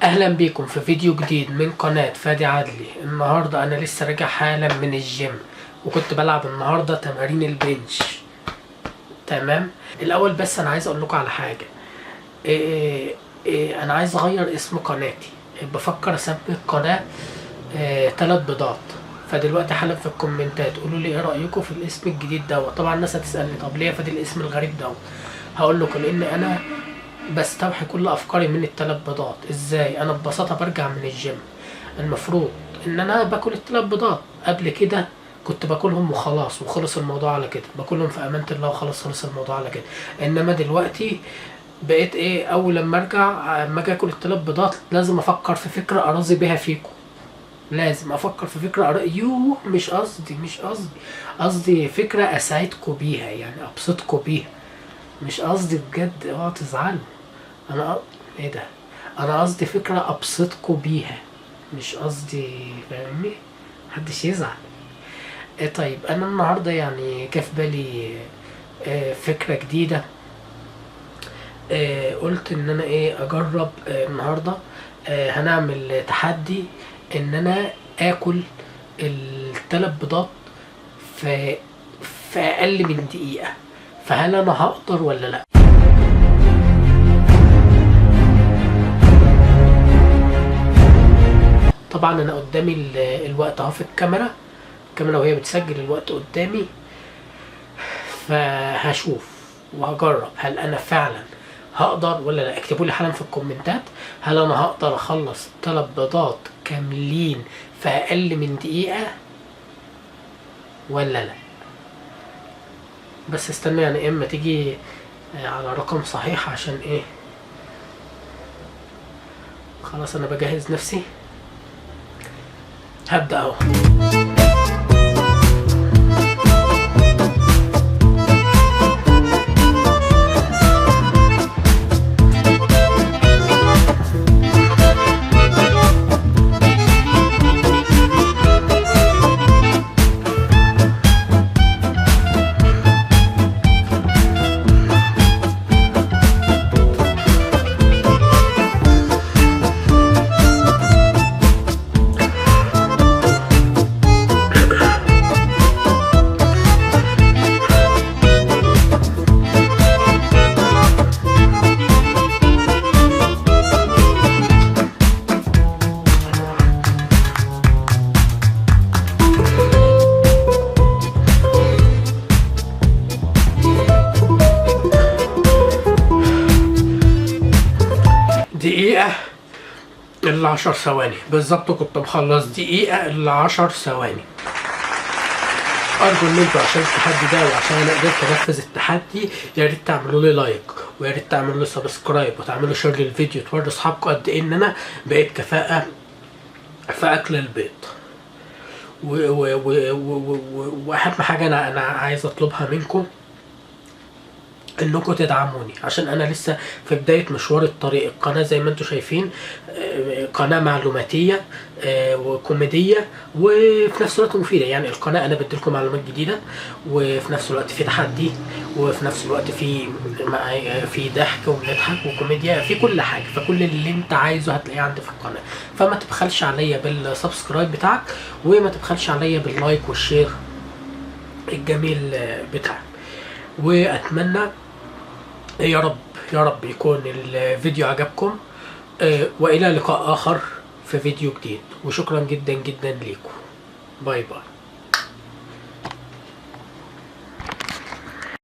اهلا بيكم في فيديو جديد من قناة فادي عدلي. النهاردة انا لسه راجع حالا من الجيم، وكنت بلعب النهاردة تمارين ال bench. تمام. الاول بس انا عايز اقول لكم على حاجة. إيه إيه انا عايز اغير اسم قناتي، بفكر اسمي القناة تلات بيضات. فدلوقتي حالا في الكومنتات قولوا لي ايه رأيكم في الاسم الجديد دوت. طبعا الناس هتسألني طب ليه يا فادي الاسم الغريب دوت؟ هقول لكم لان انا بستوحي كل افكاري من التلات بيضات. ازاي؟ انا ببساطة برجع من الجيم، المفروض ان انا باكل التلات بيضات. قبل كده كنت باكلهم وخلاص، وخلص الموضوع على كده، باكلهم في امانة الله وخلاص، خلص الموضوع على كده. انما دلوقتي بقيت ايه، اول لما ارجع اما اجي اكل التلات بيضات لازم افكر في فكرة اراضي بيها فيكم، لازم افكر في فكرة يوه، مش قصدي، قصدي فكرة اساعدكم بيها، يعني ابسطكم بيها، مش قصدي بجد اوعوا تزعلوا. انا ايه ده، انا قصدي فكرة ابسطكم بيها، مش قصدي، فاهمني؟ محدش يزعل. إيه طيب انا النهارده يعني جه في بالي فكرة جديدة. قلت ان انا ايه اجرب، النهارده، هنعمل تحدي ان انا اكل التلات بيضات في اقل من دقيقة. فهل انا هقدر ولا لا؟ طبعا انا قدامي الوقت اهو في الكاميرا وهي بتسجل الوقت قدامي، فهشوف وهجرب هل انا فعلا هقدر ولا لا. اكتبوا لي حالا في الكومنتات هل انا هقدر اخلص 3 بيضات كاملين في اقل من دقيقة ولا لا. بس استنى يعني اما تيجي على رقم صحيح عشان ايه. خلاص انا بجهز نفسي، هبدأ اهو. دقيقة إلا 10 ثواني بالظبط، كنت مخلص دقيقة إلا 10 ثواني. أرجو إن أنتوا عشان التحدي ده وعشان أنا قدرت أنفذ التحدي يا ريت تعملوا لي like، ويا ريت تعملوا لي subscribe، وتعملوا share للفيديو، توروا أصحابكم قد إيه إن أنا بقيت كفاءة في أكل البيض. وأهم حاجة أنا عايز أطلبها منكم انكم تدعموني، عشان انا لسه في بداية مشوار الطريق. القناة زي ما انتم شايفين قناة معلوماتية وكوميدية وفي نفس الوقت مفيدة. يعني القناة انا بديلكم معلومات جديدة، وفي نفس الوقت في تحدي، وفي نفس الوقت في ضحك وبنضحك وكوميديا، في كل حاجة. فكل اللي انت عايزه هتلاقيه عندي في القناة. فما تبخلش عليا بال subscribe بتاعك، وما تبخلش عليا بال like وال share الجميل بتاعك. واتمنى يا رب يا رب يكون الفيديو عجبكم، وإلى لقاء آخر في فيديو جديد. وشكرا جدا جدا ليكم. bye bye.